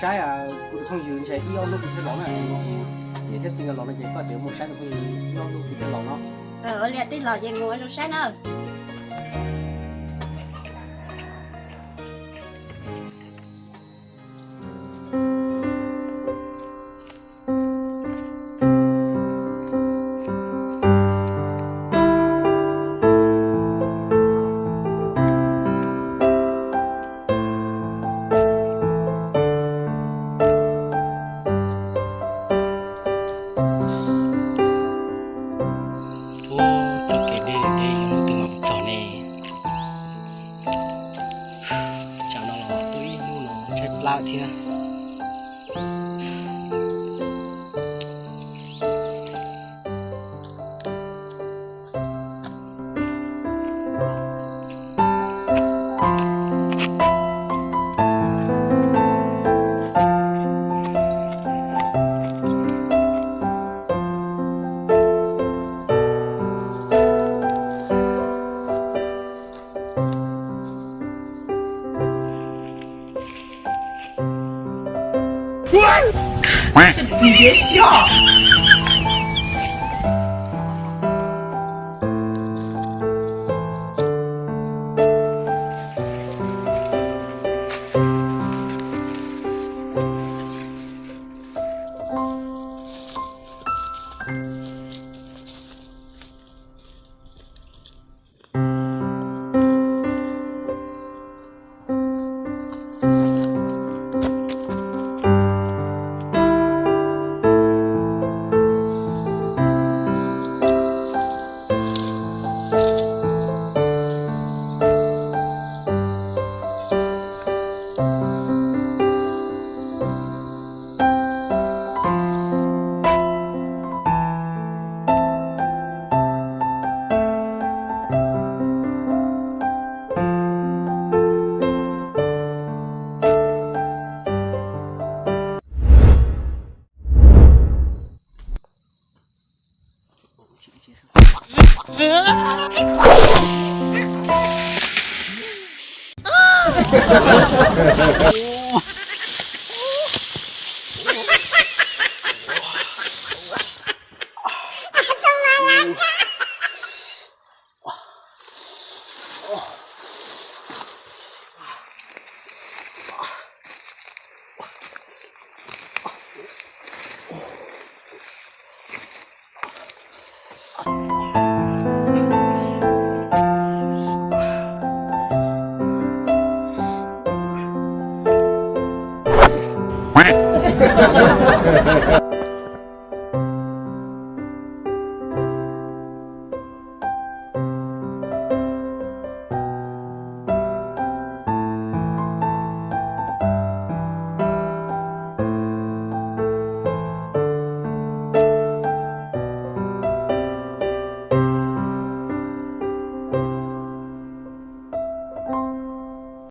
Saib kuv tus phooj ywg ntshe ib ob hnub kuv thiaj los na. Niam thiab txiv nkawd los no ces koj tias mus saib tus phooj ywg ib ob hnub kuv thiaj los no. Ua li tij laug ces mus ua zoo saib na. Ub, txoj kev deb deb yog hnub twg mam txog ne? Tsam no los twb ib hnub no tshaib plab thiab.